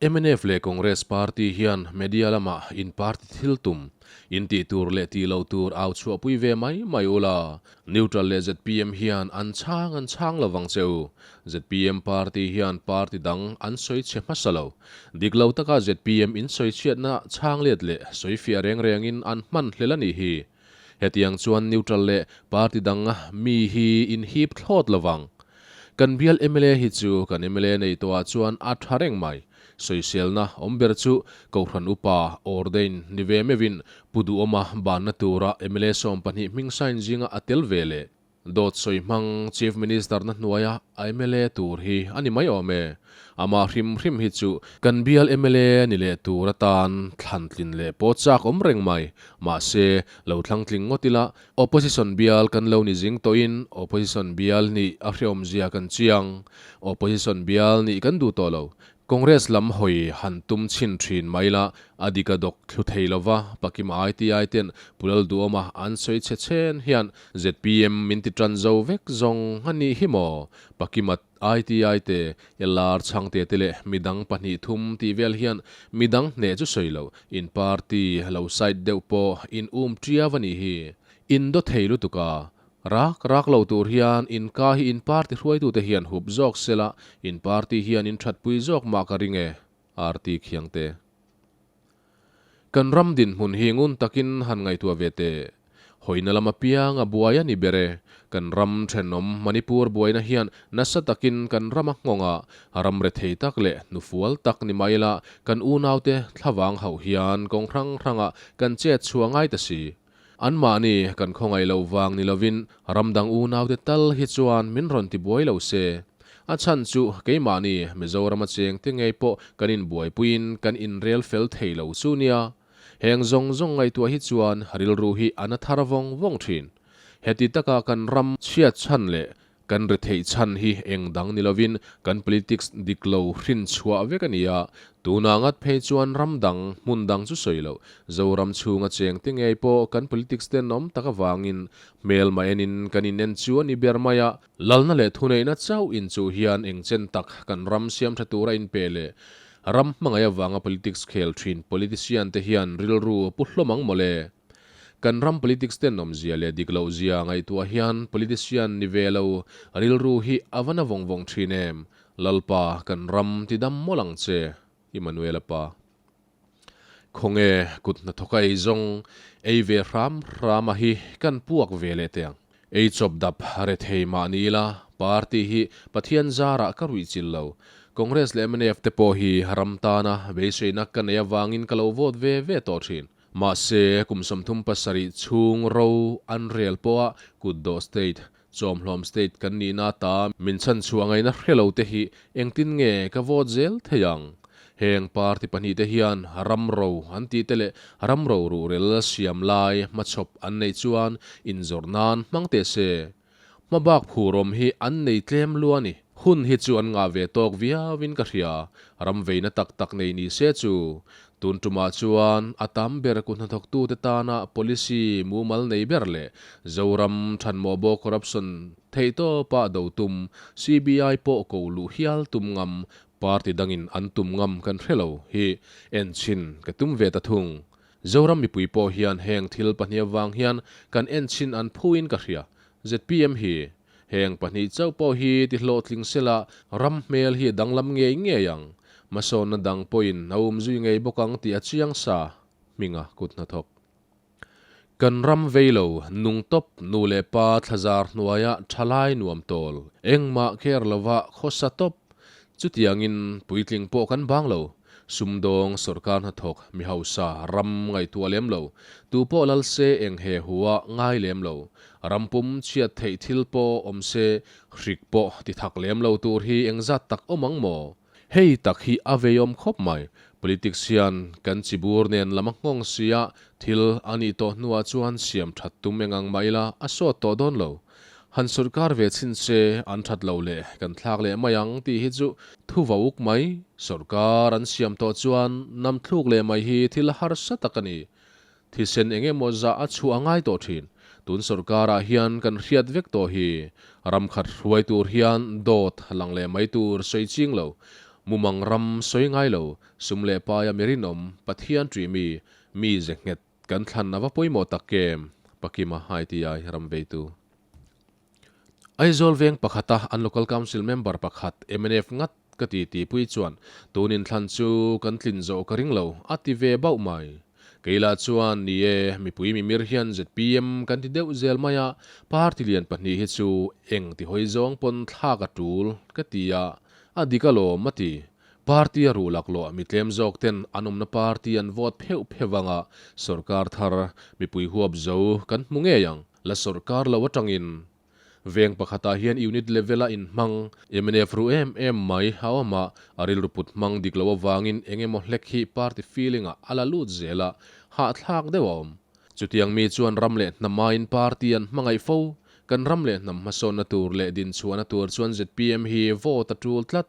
Mnf leh Congress party hian media lamah in party thil tum, in tih tur leh tih loh tur au chhuahpui ve mai mai ula, neutral leh zpm hian an chhang an chhang lovang che u. Zpm party hian party dang an sawi chhe hmasa lo. Dik lo taka zpm in sawi chhiatna chhang let leh sawi fiah reng rengin an hman hlel a nih hi. Hetiang chuan neutral leh party dang mi hi in hip thlawt lovang. Kan bial mla hi chu kan mla nei tawhah chuan a tha reng mai. Sawiselna awm ber chu Kohhran Upa ordain ni ve meuhin Pu Duhawma banna tura mla 12 hming sign zinga a tel ve leh Dawt sawi hmang Chief Minister na hnuaia a mla tur hi a ni mai awm e. Amah hrim hrim hi chu kan bial mla ni leh tur atan thlan tlin leh pawh chak awm reng mai. Mahse, lo thlang tling ngawt ila Opposition bial kan lo ni zing tawhin Opposition bial nih a hreawmzia kan chiang. Opposition bial nih kan duh tawh lo. Congress lam hawi han tum chhin thin mai la, a dik a dawk thlu thei lova, Pakima ITI ten Pu Lalduhawma an sawi chhe chhen hian zpm min ti tan zo vek zawng a nih hi maw? Pakima ITI te, LR Chhangte te leh midang pahnih thum tih vel hian midang hneh chu sawi lo, in party lo side deuh pawh in um tiau a nih hi. In daw thei lutuk a, Rak rak lo tur hian in ka hi in party hruaitute hian hup zawk sela, in party hian in thatpui zawk mah ka ring e, RT Khiangte. Kan ram dinhmun hi ngun takin han ngaihtuah ve teh. Hawina lam apiang a buai a ni ber e. Kan ram thenawm Manipur buaina hian nasa takin kan ram a nghawng a, ram rethei tak leh hnufual tak ni mai ila kan unaute thlavang hauh hian kawng hrang hrangah kan chet chhuah ngai ta si. Anmahni kan khawngaih loh vang ni lovin ramdang unaute tal hi chuan min rawn ti buai lo se. A chhan chu keimahni Mizorama chengte ngei pawh kan inbuaipuiin kan inrel fel thei lo chu nia. Heng zawng zawng ngaihtuah hi chuan rilru hi a na thar vawng vawng thin. Heti taka kan ram chhiat chhan leh Kan retheih chhan hi eng dang ni lovin kan politics dik lo hrin chhuah vek a ni a, tunah ngat phei chuan ram dang, hmun dang chu sawi loh, Zoram chhunga cheng te ngei pawh kan politics tenawm tak avangin hmel mah enin kan inen chu a ni ber mai a. Lalna leh thuneihna chauh inchuh hian eng chen tak kan ram siam tha tura inpe leh ram hmangaih avanga politics khel thin politician te hian rilru pu hlawm ang mawle. Kan ram politics ten awmzia leh dik loh zia ngaihtuah hian politician ni ve lo rilru hi a va na vawng vawng thin em? Lalpa kan ram ti dam mawlh ang che, Immanuela pa. Khawnge kut hnathawk a ei zawng ei ve hram hram a hi kan puak ve leh teh ang. Ei chawp dap rethei mah ni ila party hi Pathian zarah ka ruih chil lo. Congress leh mnf te pawh hi ram tana beiseina ka nei avangin ka lo vote ve ve tawh thin. Mahse, kum 37 chhung ro an rel pawha Kutdawh State, Chawmhlawm State kan nihna ata min chhanchhuah ngaihna hre lo te hi engtin nge ka vote zel thei ang? Heng party pahnihte hian ram ro an tih te leh ram ro ruhrel siam lai hmachhawp an neih chuan inzawrh nan hmang teh se. Hmabak phurawm hi an nei tlem lua ni. Hun hi chu an ngah ve tawk viauin ka hria. Ram veina tak tak nei ni se chu. Tun tumah chuan a tam ber ku hnathawktute tana policy mumal nei ber leh Zoram thanmawhbaw corruption theihtawpa do tum CBI pawh ko luh hial tum ngam party dangin an tum ngam kan hre lo hi enchhin ka tum ve ta thung. Zoram mipui pawh hian heng thil pahnih avang hian kan en chin an phuin ka hria. Zpm hi heng pahnih chauh pawh hi ti hlawhtling sela ram hmel hi a danglam ngei ngei ang. Hmasawnna dang pawhin a um zui ngei bawk ang tih a chiang sa hminga kut hnathawk. Kan ram vei lo, nung tawp, nu leh pa thlazar hnuaia thalai nuam tawl, engmah care lova khawsa tawp, chutiangin puitling pawh kan bang lo. Sumdawng, sawrkar hnathawk, mi hausa, ram ngaihtuah lem lo, tu pawh lal se eng he hu a ngai lem lo. Ram pum chhiat theih thil pawh awm se hrik pawh ti thak lem lo tur hi engzat tak awm ang maw? Hei tak hi a veiawm khawp mai. Politics hian kan chibur nen lam a nghawng sia, thil a nih tawh hnuah chuan siam that tum eng ang mah ila a sawt tawh dawn lo. Han sawrkar ve chhin se an that lo leh kan thlak leh mai ang tih hi chu thu va uk mai. Sawrkar an siam tawh chuan nam thluk leh mai hi thil harsa tak a ni. Thisen eng emaw zah a chhuah a ngai tawh thin. Tun sawrkarah hian kan hriat vek tawh hi. Ram khat hruai tur hian dawt lang leh mai tur sawi ching lo. Mumang ram sawi ngai lo, sum leh paia mi rinawm, Pathian ṭih mi, mi ze nghet kan thlan a va pawimawh tak em? Pakima ITI ram veitu. Aizawl veng pakhata an Local Council member pakhat mnf ngat ka ti tihpui chuan tun inthlan chu kan tlin zawh ka ring lo a ti ve bauh mai. Kei lah chuan ni e, mipui mimir hian zpm kan ti deuh zel mai a, party lian pahnih hi chu eng ti hawi zawng pawn thlak a tul ka ti a, a dik alawm a ti. Party a ruh laklawh mi tlem zawk ten an awmna party an vote pheuh pheuh vang a, sorkar thar mipui huap zo kan hmu ngei ang. La sorkar lo atangin veng pakhatah hian unit level a inhmang mnf ru em em mai a awm a, a rilru put hmang dik loh avangin eng emaw hlek hi party feeling ah a la lut zel a, hahthlak deuh a awm. Chutiang mi chuan ram leh hnamain party an hmangaih fo. Kan ram leh hnam hmasawnna tur leh dinchhuahna tur chuan zpm hi vote a tul tlat.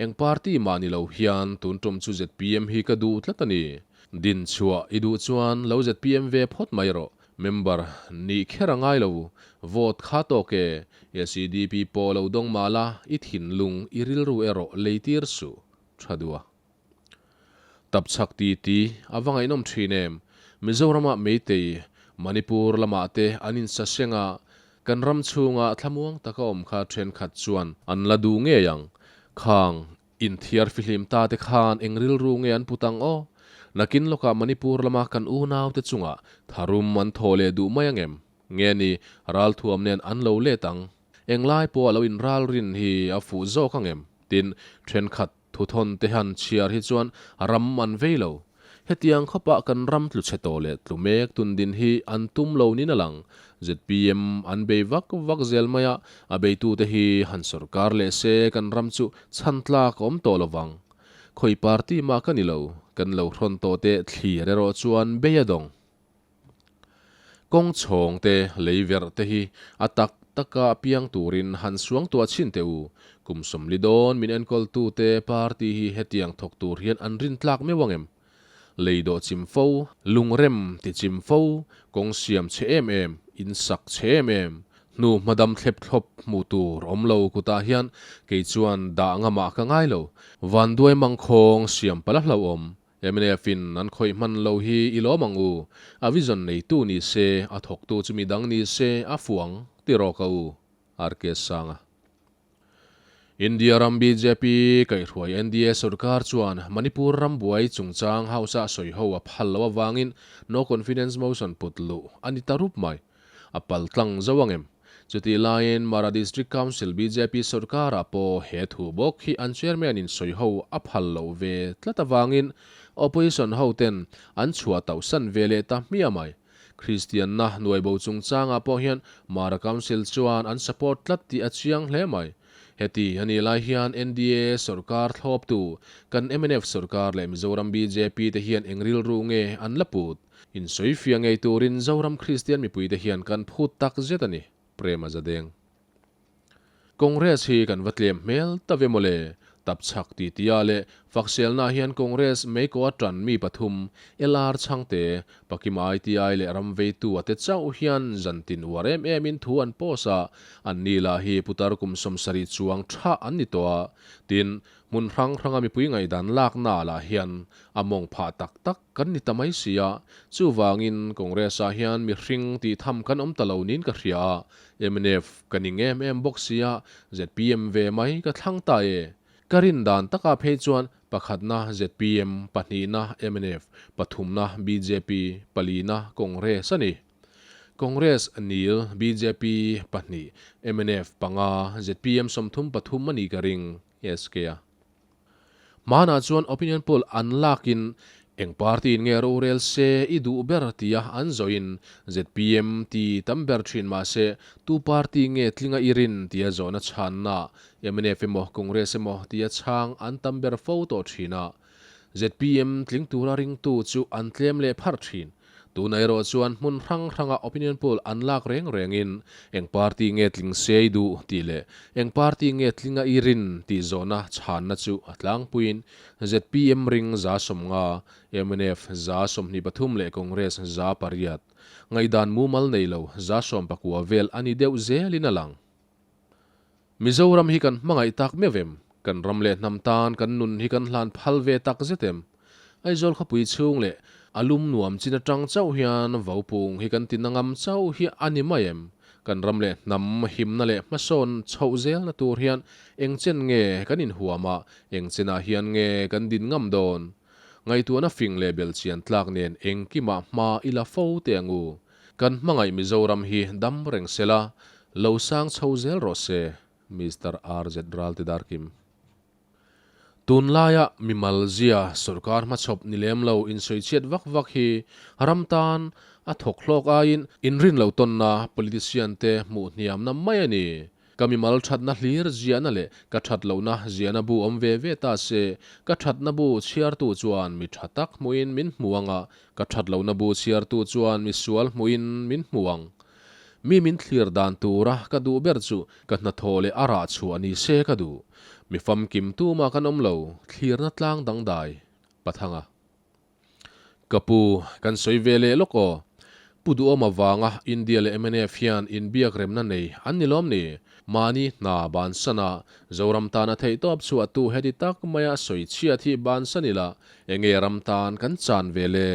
Eng party mah ni lo hian tun tum chu zpm hi ka duh tlat a ni. Dinchhuah i duh chuan lo zpm ve phawt mai rawh. Member nih kher a ngai lo, vote kha tawk e, SEDP pawh lo dawng mah la, i thinlung, i rilru erawh lei tir suh, tha duh a. Tap chhak ti ti, a va ngaihnawm thin em? Mizorama Meitei, Manipur lamah te an insa seng a, kan ram chhunga thlamuang taka awm kha thenkhat chuan an la duh ngei ang. Khang Inthiar fihlim ta te khan eng rilru nge an put ang aw? Nakin lawkah Manipur lama kan unaute chungah tharum an thaw leh duh mai angem? Nge ni, ralthuam nen an lo let ang? Englai pawh a lo inralrin hi a fuh zawk angem? Tin, thenkhat thuthawn te han chhiar hi chuan ram an vei lo. Hetiang khawpah kan ram tlu chhe tawh leh tlu mek tundin hi an tum lo nin a lang. Zpm an bei vak vak zel mai a, a beitute hi han sawrkar leh se kan ram chu chhan tlak a awm tawh lo vang. Khawi party mah ka ni lo, kan lo hrawn tawh teh thlir erawh chuan bei a dawng. Kawng chhawng te, lei verh te hi a tak taka a piang turin han suang tuah chhin teh u. Kum sawmli dawn min enkawltu te party hi hetiang thawk tur hian an rin tlak meuh ang em? Lei dawh chim fo, lungrem ti chim fo, kawng siam chhe em em, in sak chhe em em, hnu hmadam thlep thlawp hmuh tur awm lo kutah hian kei chuan dah ngamah ka ngai lo. Vanduai mangkhawng siam palh a hlauhawm. Mnf in an khawih hman lo hi i lawm ang u. A vision neitu ni se, a thawktu chu midang ni se a fuh ang ti rawh ka u. RK Sanga. India ram bjp kaihhruai NDA sorkar chuan Manipur ram buai chungchang House-a sawi ho a phal loh avangin no confidence motion put luh a ni ta rup mai. A pal tlang zo ang em? Chutih laiin Mara District Council bjp sorkarah pawh he thu bawk hi an chairman in sawi ho a phal loh ve tlat avangin opposition ho ten an chhuah tauhsan ve leh ta hmiah mai. Kristianna hnuaibo chungchangah pawh hian Mara Council chuan an support tlat tih a chiang hle mai. Heti a nih lai hian NDA sorkar thlawptu kan mnf sorkar leh Mizoram bjp te hian eng rilru nge an la put? Insawifiah ngei turin Zoram Kristian mipuite hian kan phut tak zet a ni, Prema Zadeng. Congress hi kan va tlem hmel ta ve mawle, Tapchhak titi-ah leh Fakselna hian Congress meikaw atan mi pathum, LR Chhangte, Pakima ITI leh Ramveitu a te chauh hian zantin uar em emin thu an post a, anni lah hi putar kum 70 chuang tha an ni tawh a, tin, hmun hrang hranga mipui ngaihdan laknaah lah hian a mawng phah tak tak kan ni ta mai si a, chuvangin Congress-ah hian mihring tih tham kan awm ta lo niin ka hria a, mnf ka ning em em bawk si a, zpm ve mai ka thlang ta e. Ka rin dan takah phei chuan pakhatna zpm, pahnihna mnf, pathumna bjp, palina Congress a ni. Congress nil, bjp pahnih, mnf panga, zpm 33 a nih ka ring, SK a. Hmanah chuan opinion poll an lakin eng party in nge rorel se i duh ber tia an zawhin zpm ti tam ber thin mahse tu party nge tlinga i rin tia zawhna chhanna mnf emaw Congress emaw tia chhang an tam ber fo tawh thin a. Zpm tling tura ringtu chu an tlem leh pharh thin. Tuna erawh chuan hmun hrang hranga opinion poll an lak reng rengin eng party nge tling se i duh tih leh eng party nge tlinga i rin tih zawhna chhanna chu a tlangpuiin zpm ring 50, mnf 23 leh Congress 800. Ngaihdan mumal nei lo 19 vel a ni deuh zelin a lang. Mizoram hi kan hmangaih tak meuh em? Kan ram leh hnam tan kan nun hi kan hlan phal ve tak zet em? Aizawl khawpui chhung leh a lum nuam chin atang chauh hian vaupung hi kan ti na ngam chauh hi a ni mai em? Kan ram leh hnam himna leh hmasawn chhoh zelna tur hian eng chen nge kan inhuam a, eng chenah hian nge kan din ngam dawn? Ngaihtuahna fing leh belchian tlak nen engkimah hma i la fo teh ang u. Kan hmangaih Mizoram hi dam reng se la, lo sang chho zel rawh se, Mister RZ Ralte Darkim. Tunlaia mimal zia sorkar hmachhawp ni lem lo insawichhiat vak vak hi ram tan a thawk hlawk aiin inrin lo tawnna politician te hmuh hniamna mai a ni. Ka mimal thatna hlir ziahna leh ka that lohna ziahna bu awm ve ve ta se, ka thatna bu chhiartu chuan mi tha tak hmuhin min hmu ang a, ka that lohna bu chhiartu chuan mi sual hmuhin min hmu ang. Mi min thlir dan tura ka duh ber chu ka hnathawh leh a rah chhuah ni se ka duh. Mi famkim tumah kan awm lo, thlirna tlang dangdai. Pathanga. Ka pu, kan sawi ve leh lawk aw. Pu Duhawm avanga India leh mnf hian inbiak remna nei an ni lawm ni? Mahni hna bansana Zoram tan a theihtawp chhuahtu heti tak maia sawi chhiat hi bansan ila enge ram tan kan chan ve le?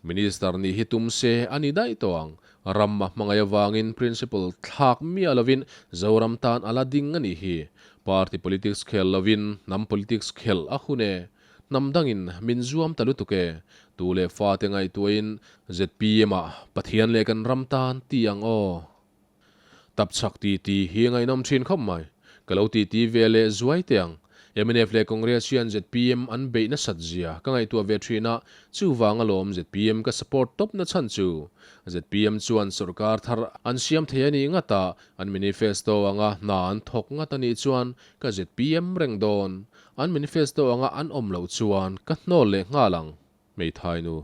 Minister nih hi tum se a ni daih tawh ang. Ram a hmangaih avangin principle thlak miah lovin Zoram tan a la ding a nih hi. Party politics khel lovin hnam politics khelh a hun e. Hnam dangin min zuam ta lutuk e. Tu leh fate ngaihtuahin zpm ah Pathian leh kan ram tan ti ang aw. Tapchhak titi hi ngaihnawm thin khawp mai. Ka lo titi ve leh zuai teh ang. Mnf leh Congress hian zpm an beih nasat zia ka ngaihtuah ve thin a, chuvang alawm zpm ka support tawp na chhan chu. Zpm chuan sorkar thar an siam thei a nih ngat a, an manifesto anga hna an thawk ngat a nih chuan ka zpm reng dawn. An manifesto anga an awm loh chuan ka hnawl leh nghal ang, hmeithai nu.